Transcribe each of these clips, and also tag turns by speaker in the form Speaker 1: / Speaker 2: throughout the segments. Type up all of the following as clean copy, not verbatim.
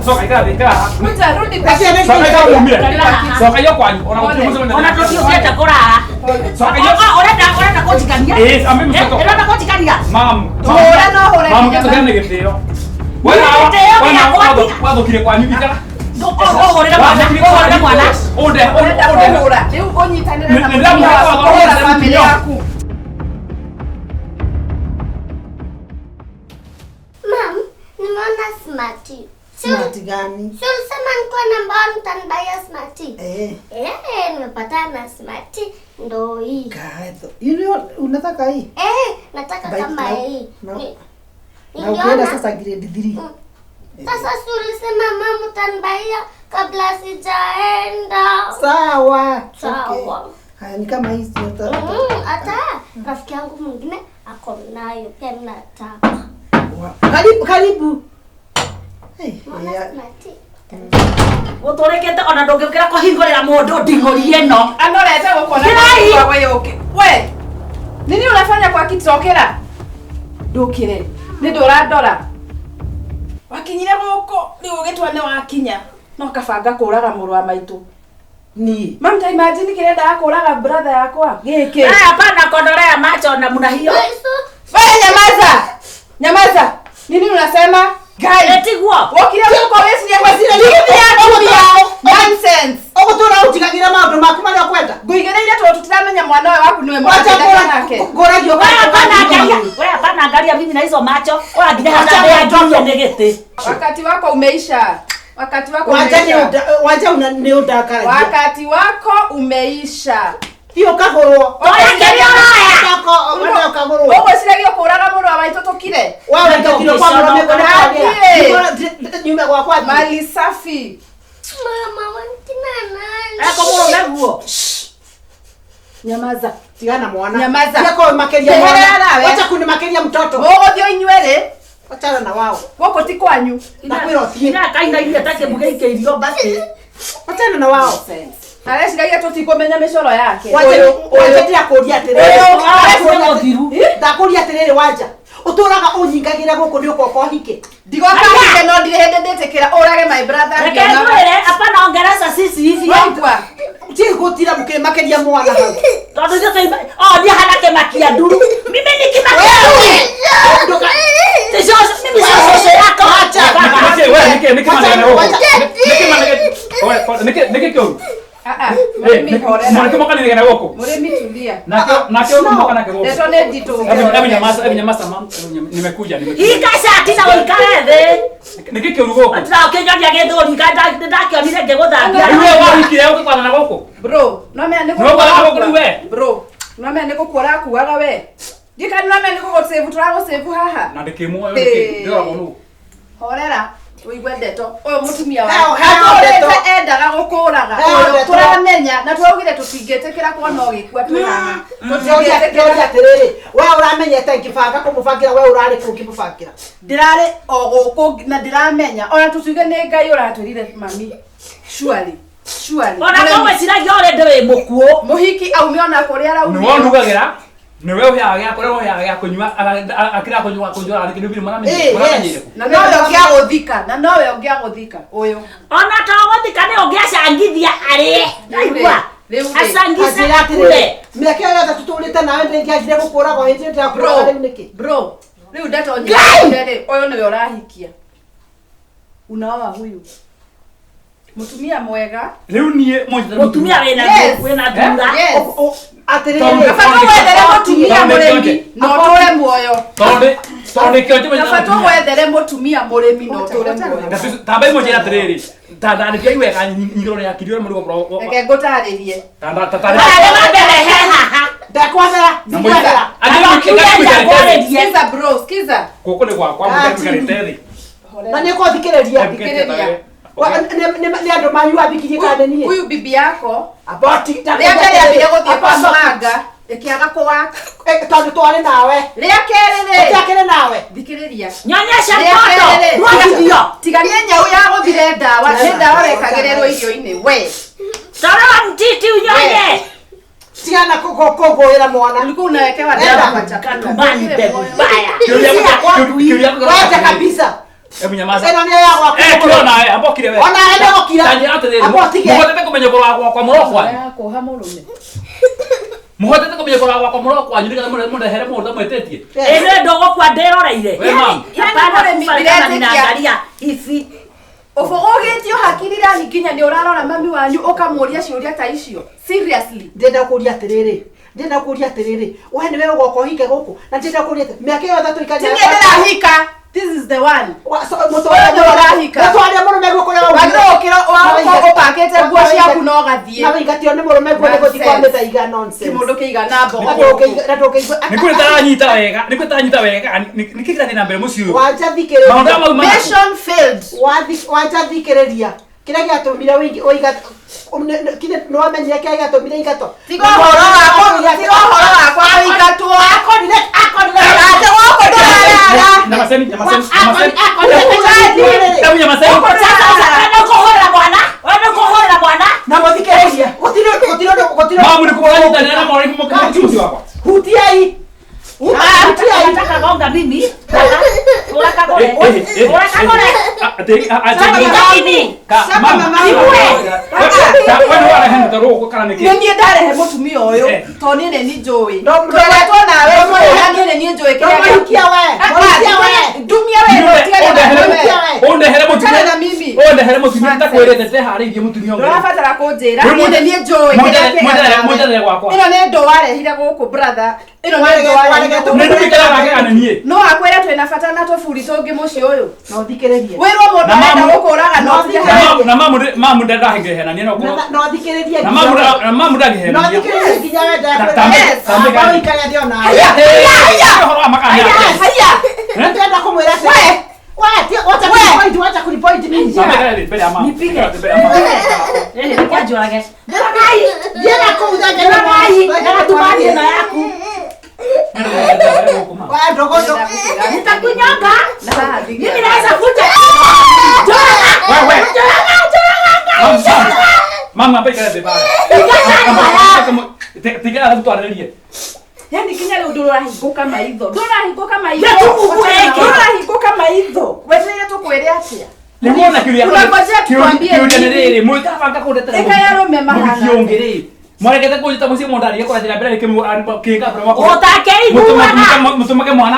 Speaker 1: Coka ikara thĩ, ikara haha.
Speaker 2: Kuja rudi kwa
Speaker 3: Acia nĩ
Speaker 1: Coka ikara mumire.
Speaker 4: Haha.
Speaker 1: Coka iyo kwanyu. Ona gũtirĩ mũcemanio.
Speaker 4: Ona tũtiũkĩte kũrara.
Speaker 1: Coka iyo.
Speaker 4: Ũrenda ũrenda kũnjikania?
Speaker 1: Ĩĩ, ambe mũcoka.
Speaker 4: Ũrenda kũnjikania?
Speaker 1: Mam.
Speaker 2: Hũra no hũre
Speaker 1: Mam,
Speaker 2: nginya
Speaker 1: tũgĩane gĩtĩo. We nawe,
Speaker 4: Gĩtĩo
Speaker 1: we nawe
Speaker 4: gĩakwa
Speaker 1: wathũkire kwanyu ikara.
Speaker 4: Ũhũrĩre mwana, ũhũrĩre mwana.
Speaker 1: Ũnde,
Speaker 2: Ũrenda
Speaker 1: ũnde.
Speaker 2: kũhũra. Rĩu ũnyitanĩre na
Speaker 1: Nĩ- nĩ
Speaker 2: mũtumia
Speaker 1: ndĩramũhũra,
Speaker 2: waku kũhũra
Speaker 1: kũhũra
Speaker 2: famĩlĩ
Speaker 1: mũtumia.
Speaker 2: yaku.
Speaker 5: Mam, nimeona smati.
Speaker 3: Smart gani?
Speaker 5: Si ulisema nikuwa namba one utanibuyia smati?
Speaker 3: Eh.
Speaker 5: Eh, nimepatana na smati ndo hii.
Speaker 3: Kaetho. You unataka hii?
Speaker 5: Eh, nataka
Speaker 3: Bike
Speaker 5: kama
Speaker 3: na-
Speaker 5: hii.
Speaker 3: Na ukienda
Speaker 5: Niliona.
Speaker 3: sasa grade 3.
Speaker 5: Sasa si ulisema mama utanibuyia kabla sijaenda.
Speaker 3: Sawa.
Speaker 5: Sawa.
Speaker 3: Okay. Haya ni kama hii si
Speaker 5: Hata rafiki yangu mwingine ako nayo pia mimi nataka.
Speaker 3: Karibu karibu. Hey,
Speaker 5: Mama
Speaker 3: ya-
Speaker 5: smati.
Speaker 4: Ũtũrĩkĩte ona ndũngĩũkĩra kũhingũrĩra mũndũ nding'ũri ĩno.
Speaker 2: Anorete gũkona
Speaker 4: Kirai!
Speaker 2: kwa wewe ũkĩ. We. Nini unafanya kwa kiti okĩra? Ndũkĩre. Nĩ ndũrandora. Wakinyire gũkũ rĩu ũgĩtua nĩ wakinya. No kabanga kũraga mũrũ wa maitũ.
Speaker 3: Ni.
Speaker 2: Mam ta imagine kĩrendaga kũraga brother yakwa. Gĩkĩ.
Speaker 4: Haya, hapana kondolea macho namna hiyo.
Speaker 2: Wewe nyamaza. Nyamaza. Nini unasema? Guy.
Speaker 4: Etiguo.
Speaker 2: Wokire gũkũ wĩcirie gwĩciria nĩ Nonsense.
Speaker 3: Ũgũtũra ũnjigagĩra maũndũ maku marĩa ũkwenda.
Speaker 2: Ngũigĩrĩire tondũ tũtiramenya mwana ũyũ waku nĩwe
Speaker 3: Wacha
Speaker 2: mũratindania nake.
Speaker 3: ngũragio
Speaker 4: Wewe hapana angalia. Wewe hapana angalia mimi na hizo macho. Wewe nginya hata
Speaker 3: Wacha
Speaker 4: ndĩa
Speaker 3: mtoto.
Speaker 4: nginya nĩ gĩtĩ.
Speaker 2: Wakati wako umeisha. Wakati wako
Speaker 3: Wanja nĩ
Speaker 2: umeisha.
Speaker 3: wanja nĩ ũndakaragia.
Speaker 2: Wakati wako umeisha.
Speaker 3: Thiĩ ũkagũrwo.
Speaker 4: Oya kĩrĩa ũroya.
Speaker 3: Ũka ũkagũrwo.
Speaker 2: Ũgwĩciragia kũraga mũrũ wa maitũ tũkire.
Speaker 3: Wewe ngatiro kwa mũrũ
Speaker 2: Athiĩ.
Speaker 3: nyume gwakwa thiĩ.
Speaker 2: Mali safi.
Speaker 5: Mama wantina nani?
Speaker 4: Eko mũrũme guo.
Speaker 2: Nyamaza.
Speaker 3: Tigana mwana.
Speaker 2: Nyamaza.
Speaker 3: Tiga kũmakeria
Speaker 2: Eherera
Speaker 3: mwana.
Speaker 2: we.
Speaker 3: Wacha kunimakeria mtoto.
Speaker 2: Mũgũthiĩ inyuerĩ.
Speaker 3: Wachana na wao.
Speaker 2: Gũkũ ti kwanyu.
Speaker 3: Ndakwĩra ũthiĩ.
Speaker 4: Ina kaina ile take mũgĩikĩirio mbakĩ.
Speaker 3: Wachana na wao.
Speaker 2: Areciragia tũtikũmenya mĩcoro yake.
Speaker 3: Wanja
Speaker 2: Ũyũ,
Speaker 3: wanja
Speaker 2: ũyũ.
Speaker 3: ndĩrakũria atĩrĩrĩ.
Speaker 4: Ũyũ,
Speaker 3: Ndakũria
Speaker 4: ũyũ mũthiru.
Speaker 3: Ndakũria atĩrĩrĩ wanja. Ũtũraga ũnyingagĩra gũkũ nĩ ũkoka ũhike.
Speaker 2: Ndigoka hike no ndirĩ hĩndĩ ndĩtĩkĩra ũrage my brother
Speaker 4: Reke
Speaker 2: ngĩonaga.
Speaker 4: ngwĩre hapana ongereza sisi hivi.
Speaker 2: Waigua?
Speaker 3: Ti gũtira mũkĩmakeria mwana hau.
Speaker 4: Tondũ ithuĩ tũima oh niĩ hana kĩmakia nduru. Mimi ni kĩmakia nduru. Ti shosho, mimi sio shosho yako.
Speaker 3: Wacha.
Speaker 4: Baba.
Speaker 1: Nĩkĩ, we, nĩkĩ, nĩkĩ
Speaker 3: Wacha,
Speaker 1: manegene gũkũ?
Speaker 3: wacha.
Speaker 1: Nĩkĩ manegene? We, nĩkĩ, nĩkĩ kĩũru?
Speaker 2: Ah, ah.
Speaker 1: Eh,
Speaker 2: Mũrĩmi
Speaker 1: nĩkĩ-
Speaker 2: horera.
Speaker 1: mwanake mokanĩrĩgene gũkũ?
Speaker 2: Mũrĩmi tulia.
Speaker 1: Nake nake
Speaker 3: No.
Speaker 1: ũkũmoka nake gũkũ.
Speaker 2: Ndeto nĩ nditũ.
Speaker 1: Hebu hebu nyamaza, hebu nyamaza mam. Hebu Nimekuja, nimekuja.
Speaker 4: Hika shati na ũikare thĩ.
Speaker 1: Nĩkĩ kĩũru gũkũ?
Speaker 4: Ndakĩnyonia gĩthũri nĩndakĩonire ngĩgũthambia.
Speaker 1: Rĩu we wahikire ũgĩkwana gũkũ?
Speaker 2: Bro, no mea nĩ
Speaker 1: No gwatha gũkũ rĩu we?
Speaker 2: Bro, no mea nĩ gũkua ũrakuaga we. Ndikani no mea nĩ gũgũsave tũragũsave haha.
Speaker 1: Na ndĩkĩmuoyo nĩkĩ? Ndĩroragwo nũ?
Speaker 2: Horera ũigue ndeto ũyũ mũtumia
Speaker 3: Heo,
Speaker 2: wa
Speaker 3: heo ndeto.
Speaker 2: atũrĩte endaga gũkũraga
Speaker 3: Heo
Speaker 2: ũyũ
Speaker 3: ndeto.
Speaker 2: tũramenya na tũraugire tũtingĩtĩkĩra kuona ũgĩkua twĩ haha
Speaker 3: Ndĩroria
Speaker 2: tũtingĩtĩkĩra
Speaker 3: atĩrĩrĩ, we ũramenyete ngĩbanga kũmũbangĩra we ũrarĩ kũ ngĩmũbangĩra.
Speaker 2: ndĩrarĩ o gũkũ na ndĩramenya ona tũtuge nĩ Ngai ũratwĩrire mami surely surely
Speaker 4: Ona tũgwĩciragia already wĩ mũkuũ.
Speaker 2: mũhiki aume ona kũrĩa
Speaker 1: Nĩwe
Speaker 2: araumire
Speaker 1: ũndugagĩra, nĩwe ũheaga gĩa kũrĩa, ũheaga gĩa kũnyua, akĩra kũnyua kũnyua arĩ kĩndũ
Speaker 3: Eh, yes.
Speaker 1: maramenyire.
Speaker 2: na nowe ũngĩagũthika na nowe ũngĩagũthika ũyũ
Speaker 4: Ona to gũthika nĩ ũngĩacangithia arĩe. Ndaigua.
Speaker 2: Rĩu rĩ.
Speaker 4: Acangice
Speaker 3: Anjĩra
Speaker 4: akue.
Speaker 3: atĩrĩrĩ, mĩaka ĩyo yothe tũtũrĩte nawe ndĩngĩagire gũkũragwo hĩndĩ ĩyo
Speaker 2: bro
Speaker 3: ndĩrakũraga rĩu nĩkĩ?
Speaker 2: bro rĩu ndeto
Speaker 4: Ngai!
Speaker 2: nyingĩ rĩ ũyũ nĩwe ũrahikia unaoa huyu mũtumia mwega
Speaker 1: Rĩu niĩ mũnjĩte
Speaker 4: Mũtumia wĩna
Speaker 2: Yes.
Speaker 4: wĩna thura.
Speaker 2: Yes.
Speaker 3: Atĩrĩrĩ,
Speaker 1: Tondũ-
Speaker 2: Kaba tũgwethere mũtumia
Speaker 1: Tondũ-
Speaker 2: mũrĩmi na ũtũre muoyo
Speaker 1: Tondũ tondũ nĩkĩo njĩmenya
Speaker 2: kaba tũgwethere mũtumia mũrĩmi na ũtũre muoyo
Speaker 1: Tambai mũnjĩre atĩrĩrĩ, tandarĩriai wega nyingĩro rĩa akiri ũrĩa mũrĩ
Speaker 2: reke ngũtarĩrie
Speaker 4: Aya nĩ wambere he haha.
Speaker 3: ndakwathera, ndikwathera.
Speaker 2: skiza bro skiza
Speaker 1: Gũkũ nĩ gwakwa mũikarĩte thĩ.
Speaker 3: Na nĩ ũkũthikĩrĩria.
Speaker 2: Thikĩrĩria.
Speaker 3: Nĩ andũ manyu athikirie kana nĩ niĩ?
Speaker 2: huyu bibi yako
Speaker 3: Aboti,
Speaker 2: rĩa mbere ambire gũthiĩ kwa mũhanga ĩkĩaga kũwaka
Speaker 3: Eh, tondũ twarĩ nawe.
Speaker 2: rĩa kerĩ rĩ
Speaker 3: Tũtiakĩrĩ nawe.
Speaker 2: thikĩrĩria
Speaker 4: Nyonyesha
Speaker 2: Rĩa
Speaker 4: mtoto.
Speaker 2: kerĩ rĩ,
Speaker 4: Ruagithio.
Speaker 2: tiga nĩ nyau yagũthire ndawa nĩ ndawa wekagĩrĩrwo irio-inĩ we
Speaker 4: Toroa mtiti unyonye.
Speaker 3: Tigana kũngũĩra mwana.
Speaker 2: ulikuwa unawekewa
Speaker 3: Enda.
Speaker 2: dawa kwa chakula
Speaker 4: Katumani mbegu mbaya.
Speaker 1: Kĩũria
Speaker 3: Wacha kabisa.
Speaker 1: Hebu nyamaza.
Speaker 3: Ĩno nĩyo ya gwaku.
Speaker 1: Eh, kira nawe, amba ũkire we.
Speaker 3: Ona we nĩgũkira.
Speaker 1: Ta njĩra atĩrĩrĩ,
Speaker 3: Amba ũtige.
Speaker 1: mũhotete kũmenya kũrora gwakwa mũro kwanyu.
Speaker 2: Ya kuoha mũrũme.
Speaker 1: Mũhotete kũmenya kũrora gwakwa mũro kwanyu nĩgetha mũrehere mũndũ ũtamwĩtĩtie.
Speaker 4: Ĩno ndogokwa ndĩroreire.
Speaker 1: We ma'am.
Speaker 4: Hapana
Speaker 2: Mũrĩmi
Speaker 4: kufa kama
Speaker 2: ndiretĩkia.
Speaker 4: ninaangalia hivi.
Speaker 2: Ũbũgũgĩtio hakiri rani nginya nĩ ũrarora mami wanyu ũkamũria ciũria ta icio. Seriously.
Speaker 3: Ndĩrenda kũria atĩrĩrĩ. Ndĩrenda kũria atĩrĩrĩ. We nĩwe ũgoka ũhike gũkũ. Na ndĩrenda kũria atĩ mĩaka ĩyo ĩtatũ
Speaker 2: Ti
Speaker 3: ikanjĩra.
Speaker 2: niĩ ndĩrahika. This is the one.
Speaker 3: Mũtwarĩa
Speaker 2: Ũrahika.
Speaker 3: Mũtwarĩa mũrũme guo kũrĩa waumire.
Speaker 2: Wagĩrĩirwo gũkĩra wakorwo ũpakĩte nguo ciaku na ũgathiĩ.
Speaker 3: Na wĩingatio nĩ mũrũme guo nĩ gũthiĩ kwa
Speaker 2: Nonsense.
Speaker 3: mĩthaiga nonsense.
Speaker 2: Kĩmũndũ kĩigana mbogo
Speaker 3: Na
Speaker 2: gũkũ.
Speaker 3: ndũngĩigua na ndũngĩigua.
Speaker 1: Nĩ kũrĩ taranyita wega, nĩ kũrĩ taranyita wega, nĩ kĩ kĩrathiĩ na mbere mũciĩ ũyũ?
Speaker 3: Wanja
Speaker 1: Maũndũ
Speaker 3: thikĩrĩria.
Speaker 1: maya mauma nakũ?
Speaker 2: Mission failed.
Speaker 3: Wanja thikĩrĩria. Kĩrĩa gĩatũmire ũiga nĩ wamenyire kĩrĩa gĩatũmire ingatwo.
Speaker 2: Tiga ũhoro wakwa, tiga ũhoro wakwa kũingatwo.
Speaker 3: Akorire akorire
Speaker 2: Ate gũkũ ndũrarara.
Speaker 1: Nyamazeni, nyamazeni, nyamazeni.
Speaker 3: Akorire
Speaker 1: Hebu nyamazeni.
Speaker 4: Sasa wewe ukohorera mwana. Wewe ukohorera mwana.
Speaker 3: na mũthikĩrĩria. Gũtirĩ gũtirĩ gũtirĩ.
Speaker 1: Mamu nĩ kũranyitanĩra na mawari mũciĩ wakwa.
Speaker 3: Hutiai. Hutiai.
Speaker 4: Nataka gonga mimi. Ura kagore. Ura kagore.
Speaker 2: Nĩ niĩ ndarehe mũtumia ũyũ tondũ niĩ nĩ niĩ njũĩ. Tũreretwo nawe na niĩ nĩ niĩ njũĩ kĩrĩa
Speaker 3: Mũhikia we. Mũhikia we.
Speaker 2: Ndumia we no tigane na
Speaker 1: Ũndehere mũtumia.
Speaker 2: Tigana na mimi.
Speaker 1: Ũndehere mũtumia nitakwĩrĩte ndeharĩirie mũtumia ũngĩ.
Speaker 2: Ndũrabatara kũnjĩra
Speaker 1: Rĩu
Speaker 2: niĩ nĩ niĩ njũĩ kĩrĩa kĩgana
Speaker 1: Mwenderere gwakwa.
Speaker 2: Ĩno nĩ ndũ warehire gũkũ brother. Ĩno nĩ ndũ warehire
Speaker 1: Nĩ
Speaker 2: gũkũ.
Speaker 1: ndumikaraga ngegana niĩ.
Speaker 2: No akwĩre twĩna bata na tũburi tũngĩ mũciĩ ũyũ.
Speaker 3: Na ũthikĩrĩrie.
Speaker 2: Wĩrwo mũndũ
Speaker 1: Na
Speaker 2: arenda
Speaker 1: mamu-
Speaker 2: gũkũraga no ũtige
Speaker 1: Na na mamu mamu ndangĩhenania no kũrwo.
Speaker 3: Na ũthikĩrĩrie.
Speaker 1: Na mamu na mamu
Speaker 3: Na
Speaker 1: ndangĩhenania.
Speaker 3: ũthikĩrĩrie nginya we
Speaker 1: Yes.
Speaker 3: ndakwĩra. Ũikare thĩ ona.
Speaker 2: Haya, haya,
Speaker 1: Ũhoro wa makahaya.
Speaker 2: haya.
Speaker 3: Ndĩrenda kũmwĩra atĩrĩ.
Speaker 2: We.
Speaker 3: We, wacha kunipoint, wacha kunipoint mimi.
Speaker 1: Mbere ya mamu.
Speaker 4: Nipige.
Speaker 1: Mbere ya mamu.
Speaker 4: Eh, nĩkĩa njũrage. Njũragai.
Speaker 3: Thiĩ na kũu thenge na
Speaker 4: Njũragai. Na tumani ĩno yaku.
Speaker 3: We, ndogo.
Speaker 4: Nitakunyonga.
Speaker 2: Na haha thigia.
Speaker 4: Mimi naweza kuja.
Speaker 1: Wewe. Mama, mama mbere ya baba. Tiga twarĩrie.
Speaker 2: Yani nginya rĩu ndũrahingũka maitho. Ndũrahingũka maitho. Ndũrahingũka maitho. Wetereire tũkwĩre atĩa?
Speaker 1: Nĩmuona kĩũria
Speaker 2: Unangojea tukwambie
Speaker 1: kĩũria nĩ
Speaker 2: nini?
Speaker 1: rĩrĩ mwĩkabanga kũndetera
Speaker 2: Ĩka ya arũme mahana.
Speaker 1: mũhiki ũngĩ rĩ mwaregete kũnjĩta mũciĩ mũndũ arĩge kũrathiĩ na mbere kĩka
Speaker 4: Ũtakĩiguaga.
Speaker 1: mũtũmage mwana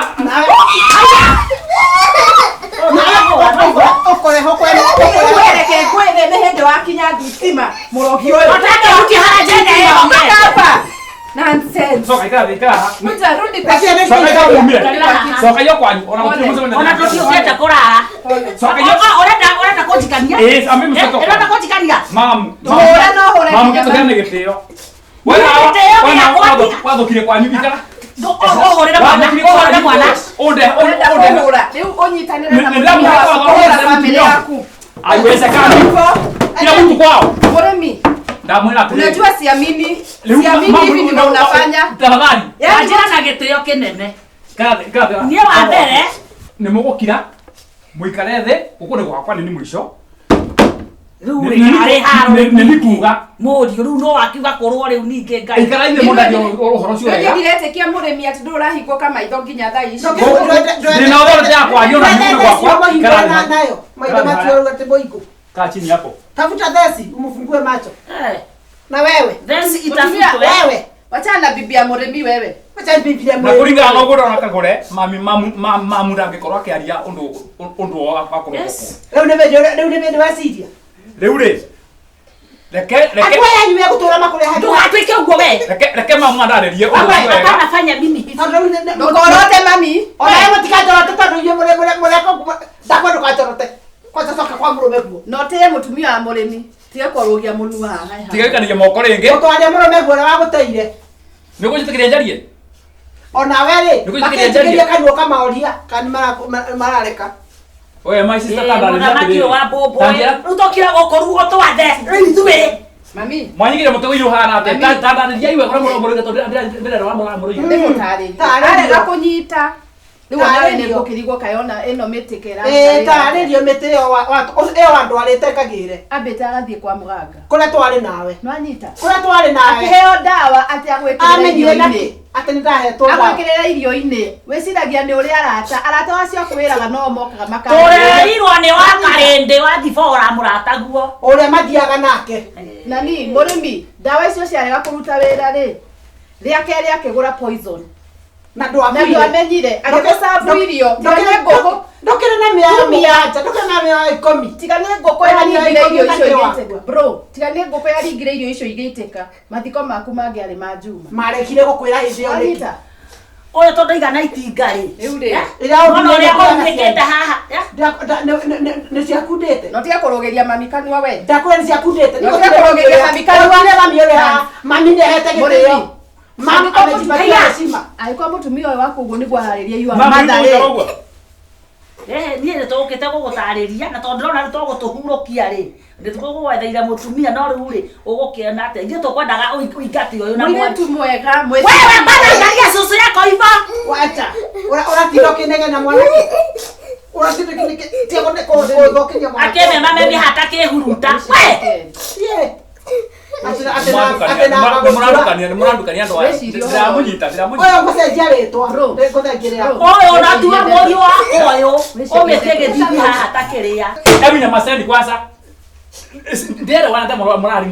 Speaker 3: Ũkũreha ũkũreha ũkũreha.
Speaker 2: Reke ngwĩre nĩ hĩndĩ wakinya thitima mũrogi ũyũ.
Speaker 4: Ũtakĩhutia harĩa njene ĩyo.
Speaker 2: Hapa. Nonsense.
Speaker 1: coka ikara thĩ ikara haha.
Speaker 2: Kuja rudi kwa
Speaker 3: Reke
Speaker 1: Coka ikara umire
Speaker 4: Haha.
Speaker 1: coka iyo kwanyu ona gũtirĩ mũcemania
Speaker 4: Ona tũtiũkĩte kũrara.
Speaker 1: coka iyo
Speaker 4: Ũrenda ũrenda kũnjikania?
Speaker 1: ĩĩ ambe mũcoka
Speaker 4: Ũrenda kũnjikania?
Speaker 1: mamu
Speaker 2: Hũra no hũre
Speaker 1: mamu
Speaker 2: nginya
Speaker 1: gĩtũgĩa nĩ gĩtĩo
Speaker 4: Gĩtĩo gĩakwa
Speaker 1: wathũkire kwanyu ikara
Speaker 4: Ũhũrĩre mwana. Ũhũrĩre mwana.
Speaker 1: Ũnde
Speaker 2: Ũrenda
Speaker 1: ũnde
Speaker 2: kũhũra. Rĩu ũnyitanĩre na
Speaker 1: Nĩ-
Speaker 2: mũtumia
Speaker 1: nĩ-
Speaker 2: waku kũhũra famĩlĩ yaku.
Speaker 1: Haiwezekani.
Speaker 2: Hivyo,
Speaker 1: Kila mtu kwao.
Speaker 2: Mũrĩmi,
Speaker 1: Ndamwĩra atĩrĩrĩ.
Speaker 2: unajua siamini.
Speaker 1: Rĩu
Speaker 2: Siamini
Speaker 1: mamu,
Speaker 2: hivi ndivyo unafanya.
Speaker 1: Tafadhali.
Speaker 2: Yaani
Speaker 4: Wanjĩra na gĩtĩo kĩnene.
Speaker 1: Ikara thĩ, ikara thĩ.
Speaker 4: Niĩ wa mbere.
Speaker 1: Nĩ mũgũkira mũikare thĩ gũkũ nĩ gwakwa nĩ nĩ mũico.
Speaker 4: Rĩu rĩ arĩ haro.
Speaker 1: Nĩ nĩ kuga
Speaker 4: Mũriũ rĩu no akiuga kũrwo rĩu ningĩ Ngai.
Speaker 1: ikarai thĩ mũndarie ũhoro ũcio
Speaker 2: Niĩ
Speaker 1: wega.
Speaker 2: ndiretĩkia mũrĩmi atĩ ndũrahingũka maitho nginya thaa ici.
Speaker 1: Ndĩna authority ya kwaria ona nĩ gwakwa. Ikara thĩ.
Speaker 3: nayo. Maitho macio atĩ mũingũ.
Speaker 1: Kaa chini hapo.
Speaker 3: Tafuta theci umfungue macho.
Speaker 4: Eh,
Speaker 3: Na wewe.
Speaker 4: Theci
Speaker 2: Mũtumia,
Speaker 4: itafutwe.
Speaker 3: Wewe.
Speaker 2: Wachana na bibi ya mũrĩmi wewe.
Speaker 3: Wacha Biblia
Speaker 1: Na kũringana na ũguo ndona kagũre mami mamu mamu ndangĩkorwo akĩaria ũndũ ũndũ wa kũrwo
Speaker 4: Yes.
Speaker 3: Rĩu nĩ mĩndĩ rĩu nĩ mĩndĩ weciria.
Speaker 1: Rĩu rĩ reke reke
Speaker 3: Andũ aya anyu megũtũra makũrehaga.
Speaker 4: Ndũgatuĩke ũguo we.
Speaker 1: reke reke mamu andarĩrie ũndũ
Speaker 4: Hapana,
Speaker 1: ũcio wega.
Speaker 4: hapana fanya mimi hivi.
Speaker 3: Tondũ rĩu nĩ-
Speaker 2: Ndũkorote mami.
Speaker 3: Ona we mũtikanjorote tondũ inyuĩ mũrĩ mũrĩ mũreka ũguo ndakwa ndũkanjorote. Kwanza coka kwa mũrũme guo.
Speaker 2: No tĩye mũtumia wa mũrĩmi. Tiga kũrũgia mũnua haha.
Speaker 1: Tiga gũikanagia moko rĩngĩ.
Speaker 3: Mũtwarĩa mũrũme guo ũrĩa wagũteire.
Speaker 1: Nĩ ũkũnjĩtĩkĩria njarie?
Speaker 3: Ona we rĩ
Speaker 1: Nĩkũnjĩtĩkĩria njarie?
Speaker 3: makĩnjĩkĩria kanua kamaoria kana marareka.
Speaker 1: Oye, my sister ta
Speaker 4: Mũthamaki ũyũ wa mbũmbũ
Speaker 1: Ta njĩra-
Speaker 4: rĩu tũkire gũkũ ruo twathe rĩu ithuĩ.
Speaker 2: Mami,
Speaker 1: Mwanyigire mũtego iru hana atĩa? Ta ndarĩria iwe kũrĩa mũrũmũrũire tondũ ndĩrera wa mũrũmũrũire.
Speaker 2: ndĩmũtarĩrie.
Speaker 3: Tarĩrio.
Speaker 2: Arega kũnyita. Rĩu onawe nĩ
Speaker 3: Tarĩrio.
Speaker 2: ngũkĩrigwo kaĩ ona ĩno mĩtĩke
Speaker 3: Ĩĩ tarĩrio mĩtĩ ĩyo ĩyo wandwarĩte ĩkagĩre.
Speaker 2: Ambĩte agathiĩ kwa mũganga.
Speaker 3: Kũrĩa twarĩ nawe.
Speaker 2: Nĩwanyita?
Speaker 3: Kũrĩa twarĩ nawe.
Speaker 2: Akĩheo ndawa atĩ agwĩkĩrĩra
Speaker 3: Amenyire
Speaker 2: irio-inĩ.
Speaker 3: nakĩ? Atĩ nĩ ndahetwo ndawa.
Speaker 2: Agwĩkĩrĩra irio-inĩ. Wĩciragia nĩ ũrĩa arata. Arata acio akwĩraga no mokaga
Speaker 4: Tũrerirwo nĩ wa karĩndĩ wa thibora mũrataguo.
Speaker 3: Ũrĩa mathiaga nake.
Speaker 2: Nani mũrĩmi ndawa icio ciarega kũruta wĩra rĩ rĩa kerĩ akĩgũra poison
Speaker 3: Na
Speaker 2: na
Speaker 3: ndwakuire.
Speaker 2: ndwamenyire agĩgũcabu irio tiga nĩ ngũkũ
Speaker 3: Ndũkĩrĩ na mĩaka mũgwanja, ndũkĩrĩ na mĩaka ikũmi.
Speaker 2: tiga nĩ ngũkũ yaringire irio icio igĩitĩka bro tiga nĩ ngũkũ yaringire irio icio igĩitĩka mathiko maku mangĩarĩ ma Juma.
Speaker 3: Marekire gũkwĩra hĩndĩ ĩyo nĩkĩ?
Speaker 2: Wanyita?
Speaker 4: Ũyũ tondũ aigana itinga rĩ.
Speaker 2: Rĩu rĩ.
Speaker 3: Rĩrĩa
Speaker 4: Ona ũrĩa
Speaker 3: ũthire
Speaker 4: ũunĩkĩte haha. Eh?
Speaker 3: Nĩ ciakundĩte.
Speaker 2: No tiga kũrũgĩria mami kanua we.
Speaker 3: Ndakwĩra nĩ ciakundĩte.
Speaker 2: No tiga kũrũgĩria mami kanua.
Speaker 3: Gũtirĩ mami ũrĩ haha. Mami nĩ ahete gĩtĩo.
Speaker 2: Mũrĩmi.
Speaker 3: Mami
Speaker 2: Angĩkorwo
Speaker 3: amejipatia
Speaker 4: Haya.
Speaker 3: heshima.
Speaker 2: Angĩkorwo mũtumia ũyũ waku ũguo nĩguo ararĩria you are
Speaker 1: Mama,
Speaker 2: mother
Speaker 1: nĩ
Speaker 2: rĩ.
Speaker 1: ũguo.
Speaker 4: Ehe, niĩ nĩ tũgũkĩte gũgũtarĩria na tondũ ndĩrona rĩu tũgũtũhurũkia rĩ nĩ tũgũgwetheire mũtumia no rĩu rĩ ũgũkĩona atĩa ithuĩ tũkwendaga ũingate ũyũ na
Speaker 2: Mũirĩtu mwega
Speaker 4: wewe bana angalia cũcũ yako ivo
Speaker 3: Wacha. Ũratinda ũkĩnegena mwanake. Ũratinda ũkĩnegena gũthũkĩria mwanake.
Speaker 4: akĩmema mĩhata kĩhuruta we
Speaker 3: Tie. Atĩ na atĩ na
Speaker 1: Nĩ mũrandukania andũ aya.
Speaker 2: Wĩcirie ũhoro.
Speaker 1: Ndĩramũnyita, ndĩramũnyita.
Speaker 3: Ũyũ ngũcenjia rĩtwa.
Speaker 2: Bro.
Speaker 3: Ngũcenjia
Speaker 2: Bro.
Speaker 3: rĩakwa.
Speaker 4: ũyũ ũratua mũriũ wakwa ũyũ ũmĩtie gĩthithi haha ta kĩrĩa
Speaker 1: Hebu nyamazeni kwanza. Ndielewana hata murari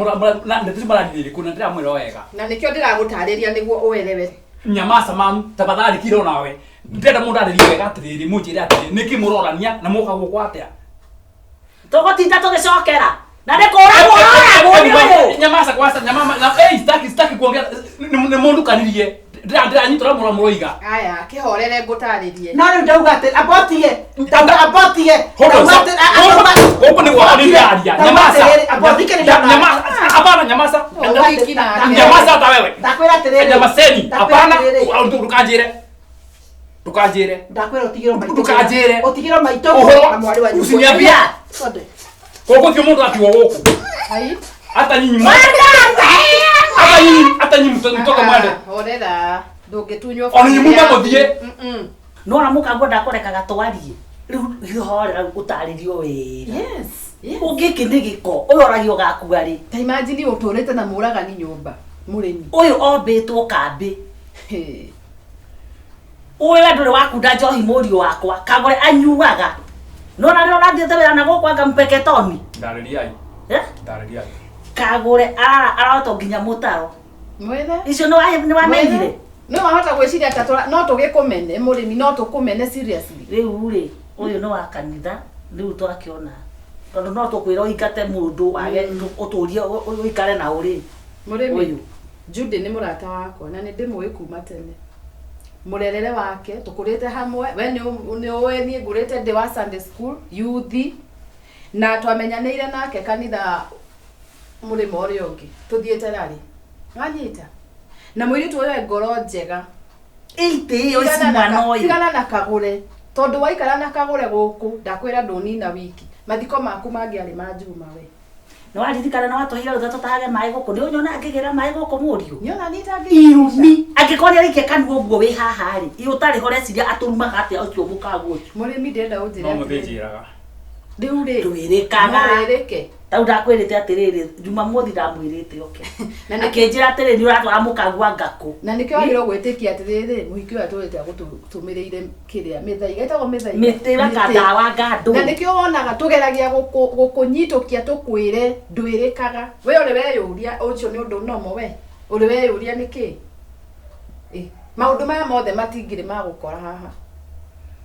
Speaker 1: na ndeto murari na ndiramwira wega.
Speaker 2: Na nĩkĩo ndĩragũtarĩria nĩguo ũelewe.
Speaker 1: Nyamaza mam, tafadhali kiro nawe. Ndĩrenda mũndũ arĩrie wega atĩrĩrĩ, mũnjĩre atĩrĩrĩ, nĩkĩ mũrorania na mũka gũkũ atĩa?
Speaker 4: tũgũtinda tũgĩcokera na nĩ kũragwo ũragwo nĩ ũyũ
Speaker 1: Nyamaza kwanza, nyamama na eh sitaki sitaki kuongea nĩ mũndukanirie. Ndĩranyita ũrĩa mũroiga.
Speaker 2: Aya, kĩhorere ngũtarĩrie.
Speaker 3: No rĩu ndauga atĩ abotie. Ndauga abotie.
Speaker 1: Hold on,
Speaker 3: Ndauga
Speaker 1: stop.
Speaker 3: atĩ
Speaker 1: Gũkũ nĩ gwakwa nĩ ndĩraria. Nyamaza.
Speaker 3: Abothikĩrĩria.
Speaker 1: Nyamaza. Hapana, nyamaza.
Speaker 2: Ũhiki nake.
Speaker 1: Nyamaza hata wewe.
Speaker 3: Ndakwĩra atĩrĩrĩ.
Speaker 1: Nyamazeni.
Speaker 3: Ndakwĩra
Speaker 1: Hapana,
Speaker 3: atĩrĩrĩ.
Speaker 1: ndũkanjĩre. Ndũkanjĩre.
Speaker 3: Ndakwĩra ũtigĩrwo maitũ.
Speaker 1: Ndũkanjĩre.
Speaker 3: Ũtigĩrwo maitũ
Speaker 1: Ũhoro
Speaker 3: na mwarĩ wa nyũkwa.
Speaker 1: usiniambie.
Speaker 3: Twende.
Speaker 1: Gũkũ ti mũndũ atigwo gũkũ.
Speaker 2: Ai.
Speaker 1: Hata nyinyi hata nyinyi hata nyinyi mtoke mwende.
Speaker 2: Ah, Horera. Ndũngĩtunywo
Speaker 1: Ona nyinyi
Speaker 2: family
Speaker 1: muma mũthiĩ.
Speaker 2: yaku. Mm-mm.
Speaker 4: nona mũkaguo ndakũrekaga twarie rĩu horera ũtarĩrio wega
Speaker 2: Yes. Yes.
Speaker 4: ũngĩkĩ nĩ gĩko ũyũ oragio gakua rĩ
Speaker 2: Ta imagine ũtũrĩte na mũragani nyũmba. Mũrĩmi.
Speaker 4: ũyũ ombĩtwo kambĩ
Speaker 2: Hey.
Speaker 4: ũyũ we ndũrĩ wakunda njohi mũriũ wakwa kagũre anyuaga nona rĩrĩa ũrathiĩte wĩra na gũkũ anga mpeketoni
Speaker 1: Ndarĩriai.
Speaker 4: Eh?
Speaker 1: Ndarĩriai.
Speaker 4: kagũre ararotwo nginya mũtaro
Speaker 2: Mwĩre.
Speaker 4: icio nĩ wamenyire
Speaker 2: Nĩ wahota gwĩciria ta no tũgĩkũmene mũrĩmi no tũkũmene seriously.
Speaker 4: rĩu rĩ ũyũ nĩ wa kanitha rĩu twakĩona tondũ no tũkwĩra ũingate mũndũ wage ũtũrie ũikare na ũrĩ
Speaker 2: Mũrĩmi.
Speaker 4: Ũyũ.
Speaker 2: Judy nĩ mũrata wakwa na nĩ ndĩmũĩ kuma tene. Mũrerere wake tũkũrĩte hamwe we nĩ ũĩ niĩ ngũrĩte ndĩ wa Sunday school youth na twamenyanĩire nake kanitha mũrĩmo ũrĩa ũngĩ tũthiĩte rari wanyita na mũirĩtu ũyũ e ngoro njega
Speaker 4: ĩitĩ ĩyo ici
Speaker 2: Tigana na
Speaker 4: mwana ũyũ
Speaker 2: tigana na kagũre tondũ waikara na kagũre gũkũ ndakwĩra ndũnina wiki mathiko maku mangĩarĩ ma Juma we
Speaker 4: nĩ waririkana nĩ watũheire rũtha tũtahage maĩ gũkũ nĩ ũnyona ngĩgĩra maĩ gũkũ mũriũ
Speaker 2: nĩona nĩ
Speaker 4: irumi angĩkorwo nĩ araikia kanua ũguo wĩ haha rĩ ĩ ũtarĩ ho ũreciria atũrumaga atĩa ũcio mũkaguo ũcio
Speaker 2: mũrĩmi ndĩrenda ũnjĩre
Speaker 1: No
Speaker 2: atĩrĩrĩ.
Speaker 1: mũthĩnjĩraga.
Speaker 2: Rĩu rĩ
Speaker 4: Ndwĩrĩkaga.
Speaker 2: no wĩrĩke
Speaker 4: tau ndakwĩrĩte atĩrĩrĩ jumamothi ndamwĩrĩte oke
Speaker 2: Na nĩkĩ-
Speaker 4: akĩnjĩra atĩrĩrĩ nĩ ũratwara mũkagua ngakũ
Speaker 2: na nĩkĩo wagĩrĩirwo gwĩtĩkia atĩrĩrĩ mũhiki ũyũ atũrĩte agũtũmĩrĩire kĩrĩa mĩthaiga ĩtagwo mĩthaiga
Speaker 4: mĩtĩ wakandawa ngandũ
Speaker 2: na nĩkĩo wonaga tũgeragia gũkũnyitũkia tũkwĩre ndwĩrĩkaga we ũrĩ weyũria ũcio nĩ ũndũ nomo we ũrĩ weyũria nĩkĩ Ĩ, maũndũ maya mothe matingĩrĩ magũkora haha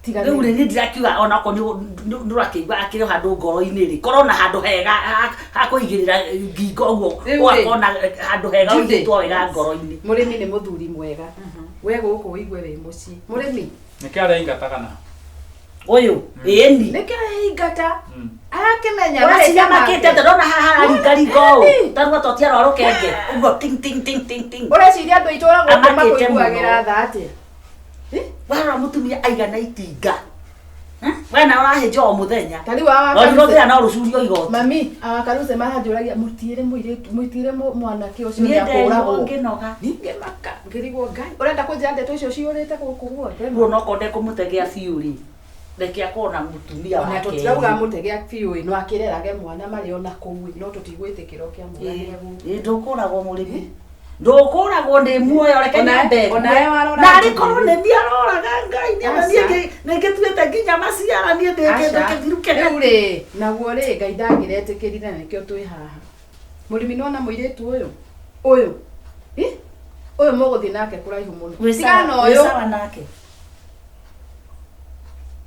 Speaker 2: tiga
Speaker 4: rĩu
Speaker 2: nĩ-
Speaker 4: rĩ niĩ ndirakiuga onakorwo nĩ ũrakĩigua akĩrĩ o handũ ngoro-inĩ rĩ korwo na handũ hega ha kũigĩrĩra ngingo ũguo
Speaker 2: Rĩu rĩ,
Speaker 4: ũgakorwo na handũ hega
Speaker 2: Judy.
Speaker 4: ũigĩtwo wega ngoro-inĩ
Speaker 2: mũrĩmi nĩ mũthuri mwega we gũkũ ũigue wĩ mũciĩ mũrĩmi
Speaker 1: Nĩkĩ araingata kana?
Speaker 4: ũyũ ĩni
Speaker 2: nĩkĩo aingata arakĩmenya
Speaker 4: ũraciria
Speaker 2: mahĩtia make.
Speaker 4: makĩte atĩa ndona haha araringaringa ũũ
Speaker 2: Ĩni.
Speaker 4: tarua totiarwa rũkenge ũguo ting ting ting ting ting
Speaker 2: ũreciria andũ itũra gũkũ
Speaker 4: Amakĩte
Speaker 2: makũiguagĩra
Speaker 4: mũno.
Speaker 2: tha atĩa
Speaker 4: warora mũtumia aigana itinga we na ũrahĩnja o mũthenya
Speaker 2: ta rĩu awa
Speaker 4: no
Speaker 2: Karuse-
Speaker 4: rĩu no rũcurio igoti
Speaker 2: mami awakaruse maranjũragia mũtiĩre mũirĩtu mũtiĩre mwanake ũcio
Speaker 4: niĩ nderirwo
Speaker 2: nĩakũragwo
Speaker 4: ngĩnoga
Speaker 2: ningĩmaka ngĩrigwo ngai ũrenda kũnjĩra ndeto icio ciũrĩte gũkũ guothe
Speaker 4: guo nokorwo ndekũmũtegea biũ rĩ reke akorwo na mũtumia
Speaker 2: ona
Speaker 4: wake
Speaker 2: tũtirauga mũtegea biũ ĩ no akĩrerage mwana marĩ ona kũu ĩ no tũtigwĩtĩkĩra ũkĩamũragĩre gũkũ
Speaker 4: ĩ ndũkũragwo mũrĩmi Ndũkũragwo ndĩ muoyo reke nyambe.
Speaker 2: Onawe warora.
Speaker 4: Narĩ korwo nĩ niĩ aroraga Ngai nĩ ona niĩ nĩngĩtuĩte nginya maciara niĩ ndĩ kĩndũ kĩthiru kĩnene.
Speaker 2: Rĩu rĩ, naguo rĩ Ngai ndangĩretĩkĩrire na nĩkĩo twĩ haha. Mũrĩmi nĩwona mũirĩtu ũyũ? Ũyũ. Ĩ? Ũyũ mũgũthiĩ nake kũraihu mũno. Tigana na ũyũ.
Speaker 4: Sawa nake.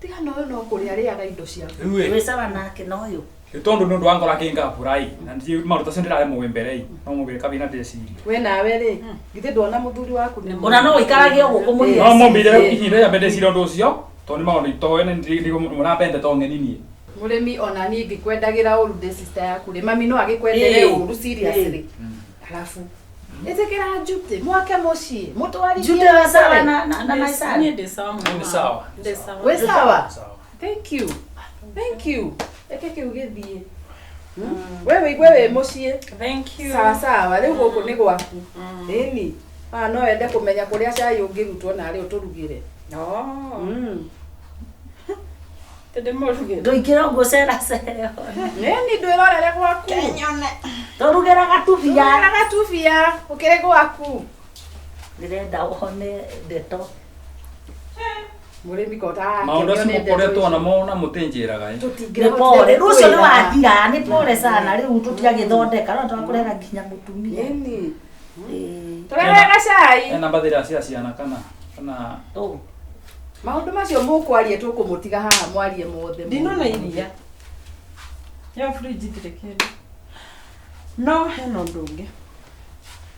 Speaker 2: Tigana ũyũ no kũrĩa arĩaga indo ciaku.
Speaker 1: Rĩu ĩ
Speaker 4: Wĩ sawa nake na ũyũ.
Speaker 1: tondu nĩ ũndũ wa ngora kĩngabura ĩ na ndiĩ maũndũ tacio ndĩrarĩ mũĩ mbere ĩ no mũgĩre kabina ndĩcirie.
Speaker 2: We nawe rĩ, githĩ ndwona mũthuri waku nĩ
Speaker 4: Ona no ũikarage o gũkũ mũirĩtu.
Speaker 1: No mũmbire ihinda rĩa mbere ndĩcirie ũndũ ũcio tondũ nĩ maũndũ itoĩ na mũrambende to ng'eni niĩ.
Speaker 2: Mũrĩmi ona niĩ ngĩkwendagĩra ũru ndĩ sister yaku rĩ, mami no agĩkwendere ũru seriously. Alafu ĩtĩkĩra Njute mwake mũciĩ mũtwarithie
Speaker 4: Njute wĩ sawa na maicani.
Speaker 6: Niĩ ndĩ sawa mũno.
Speaker 1: Nĩ sawa.
Speaker 6: Ndĩ sawa.
Speaker 2: Wĩ sawa?
Speaker 1: Sawa.
Speaker 2: Thank you. Thank you. Reke kĩu gĩthiĩ. We wĩigue wĩ mũciĩ.
Speaker 6: Thank you.
Speaker 2: Sawa sawa, rĩu gũkũ nĩ gwaku. Ĩni. Ah, no wende kũmenya kũrĩa cai ũngĩrutwo narĩ ũtũrugĩre.
Speaker 6: Oh. Tĩndĩmũrugĩre.
Speaker 4: Ndũingĩre ũguo cera cera.
Speaker 2: Nĩni ndwĩrorere gwaku.
Speaker 4: Tũrugĩra gatubia.
Speaker 2: Tũrugĩra gatubia ũkĩrĩ gwaku.
Speaker 4: Ndĩrenda wone ndeto.
Speaker 2: Mũrĩmi kota
Speaker 1: Maũndũ acio mũkoretwo namo na mũtĩnjĩraga ĩ.
Speaker 4: Nĩ pole. Rĩu ũcio nĩ wathira, nĩ pole sana rĩu tũtiagĩthondeka no twakũrera nginya mũtumia.
Speaker 2: Ĩni.
Speaker 4: Ĩĩ.
Speaker 2: Tũrehere gacai.
Speaker 1: Ena mbathira cia ciana kana kana
Speaker 4: Ũ.
Speaker 2: Maũndũ macio mũkwaria tũkũmũtiga haha mwarie mothe.
Speaker 6: Ndinona iria. Ya fridge itirĩ kĩndũ. No hena ũndũ ũngĩ.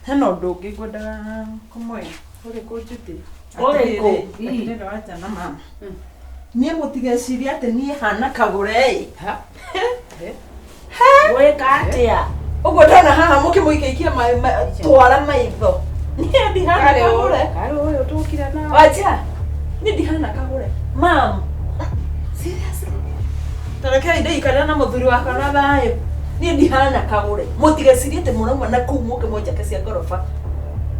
Speaker 6: Hena ũndũ ũngĩ ngwendaga kũmwĩra.
Speaker 2: Ũrĩkũ Njute?
Speaker 4: Ũrĩkũ?
Speaker 6: Atĩrĩrĩ wanja na mama. Niĩ mũtigecirie atĩ niĩ hana kagũre ĩ.
Speaker 4: Gwĩka atĩa?
Speaker 6: Ũguo ndona haha mũkĩmũikaikia twara maitho. Niĩ ndihana kagũre.
Speaker 2: Karĩ ũyũ tũkire na.
Speaker 6: Wanja, niĩ ndihana kagũre. Mam. Seriously? Tarekei ndĩikarĩra na mũthuri wakwa na thayũ. Niĩ ndihana kagũre. Mũtigecirie atĩ mũrauma na kũu mũke mũnjake cia ngoroba.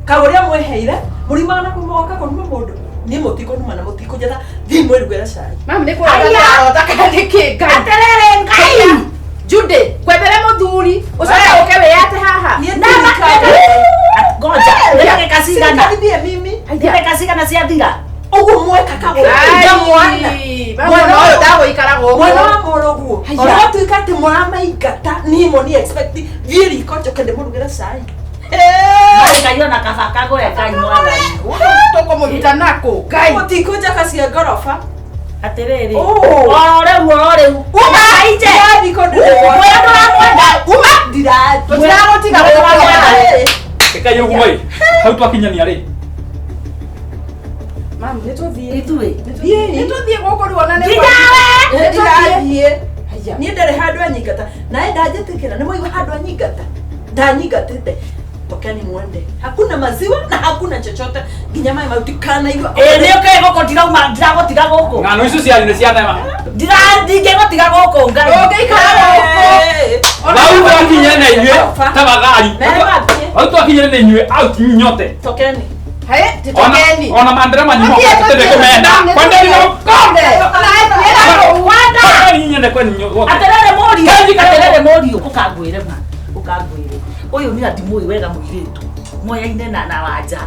Speaker 6: Kagũre mwĩheire, mũriumaga na kũu mũgoka kũnuma mũndũ. Niĩ mũtikũnuma na mũtikũnjetha, thiĩ mwĩrugĩre cai.
Speaker 2: Mami nĩ kũrota ndarota kana nĩ kĩ Ngai.
Speaker 4: Atĩrĩrĩ Ngai.
Speaker 2: Jude, kwendere mũthuri, ũcoke ũke wĩyate haha.
Speaker 6: Niĩ
Speaker 4: Na
Speaker 6: ndirikanaga.
Speaker 4: Ngoja, nĩ ndagĩka cigana?
Speaker 6: Sirikaribie mimi.
Speaker 4: Nĩ ndagĩka cigana ciathira?
Speaker 6: Ũguo mweka kagũre. Na mwana.
Speaker 2: Mwana ũyũ ndagũikara gũkũ.
Speaker 6: Mwana wa mũrũguo.
Speaker 2: Haiya.
Speaker 6: Ona gwatuĩka atĩ mũramaingata, niĩ mo ni expect thiĩ riko njoke ndĩmũrugĩre cai.
Speaker 4: Ngai ona kaba kagũre Ngai mwathani.
Speaker 2: Tũkũmũruta nakũ Ngai.
Speaker 6: Mũtikũnjaka cia ngoroba.
Speaker 4: Atĩrĩrĩ.
Speaker 6: Oh.
Speaker 4: O rĩu o rĩu. Uma inje.
Speaker 6: Ndirathiĩ kũndũ
Speaker 4: Ũyũ ndũramwenda.
Speaker 6: Uma ndirathiĩ.
Speaker 2: Tũtiragũtiga gũkũ.
Speaker 1: Ĩkai ũguo ĩ. Hau twakinyania rĩ.
Speaker 2: Mam, nĩ tũthiĩ.
Speaker 4: Ithuĩ.
Speaker 2: Nĩ tũthiĩ gũkũ rĩu ona nĩ
Speaker 4: Nginyawe.
Speaker 6: Ndirathiĩ. Niĩ ndarĩ handũ anyingata. Nawe ndanjĩtĩkĩra nĩ mwaigua handũ anyingata. Ndanyingatĩte. Tokeni mwende. Hakuna maziwa na hakuna chochote. Nginya maĩ mau ndikanaigua.
Speaker 4: Ĩ nĩ ũkĩ gũkũ ndirauma ndiragũtiga gũkũ.
Speaker 1: Ng'ano icio cianyu nĩ cia nema.
Speaker 4: Ndingĩgũtiga gũkũ Ngai.
Speaker 2: Ũngĩikara gũkũ.
Speaker 1: Hau twakinyane na inyuĩ tafadhali.
Speaker 6: Merewathiĩ.
Speaker 1: Hau twakinyane na inyuĩ out nyote.
Speaker 6: Tokeni.
Speaker 2: Haĩ, titokeni.
Speaker 1: Ona mandera manyu mokĩte kũmenda. Kwendeni na Kwendeni nyende kwenu nyote.
Speaker 4: Atĩrĩrĩ mũriũ.
Speaker 1: Kaji kana-
Speaker 4: Atĩrĩrĩ mũriũ. Ũkangwĩre ma. Ũkangwĩre. Ũyũ nĩ andimũĩ wega mũirĩtu. Moyaine na wanja.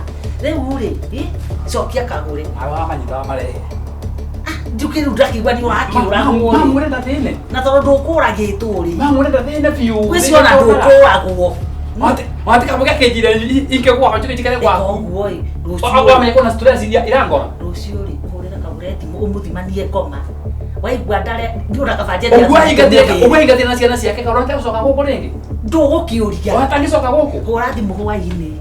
Speaker 4: Rĩu rĩ, ĩ, cokia kagũre.
Speaker 1: Awa manyita marehe.
Speaker 4: Njũkĩ rĩu ndakĩigua nĩ ũrakĩũragwo rĩ.
Speaker 1: Mamũrenda thĩne.
Speaker 4: Na tondũ ndũkũragĩtwo rĩ.
Speaker 1: Mamũrenda thĩne biũ.
Speaker 4: Gwĩcio ona ndũkũragwo.
Speaker 1: Wate kamwe gakĩnjire inke gwakwa njuke njikare gwaku.
Speaker 4: Ũguo ĩ, rũciũ
Speaker 1: Wamenya kwĩna stress iria irangora.
Speaker 4: rũciũ rĩ ũhũrĩre kagũre thimũ ũmũthimanie ngoma. Waigua ndare ndiũra kaba njendia.
Speaker 1: Ũguo ahingatire ũguo ahingatire na ciana ciake kaũra ategũcoka gũkũ rĩngĩ.
Speaker 4: Ndũgũkĩũria.
Speaker 1: Watangĩcoka gũkũ.
Speaker 4: Hũra thimũ hwainĩ.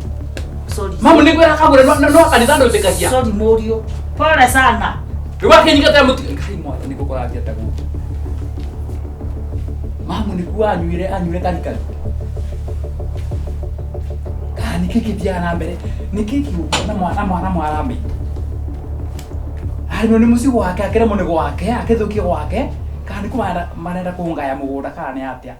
Speaker 4: Sorry.
Speaker 1: Mamu nĩ ngwĩra kagũre no kanitha ndũĩtĩkagia.
Speaker 4: Sorry mũriũ. Pole sana.
Speaker 1: Rĩu akĩnyingatĩra mũti Ngai mwathani gũkũrathia ta gũkũ. Mamu nĩkuo anyuire anyuire karikari. Kana nĩkĩ kĩthiaga na mbere? Nĩkĩ kĩũku na mwana mwana mwarambe? Arĩ nĩ mũciĩ gwake akĩremwo nĩ gwake akĩthũkio gwake kana nĩ kũ marenda kũngaya mũgũnda kana nĩ atĩa?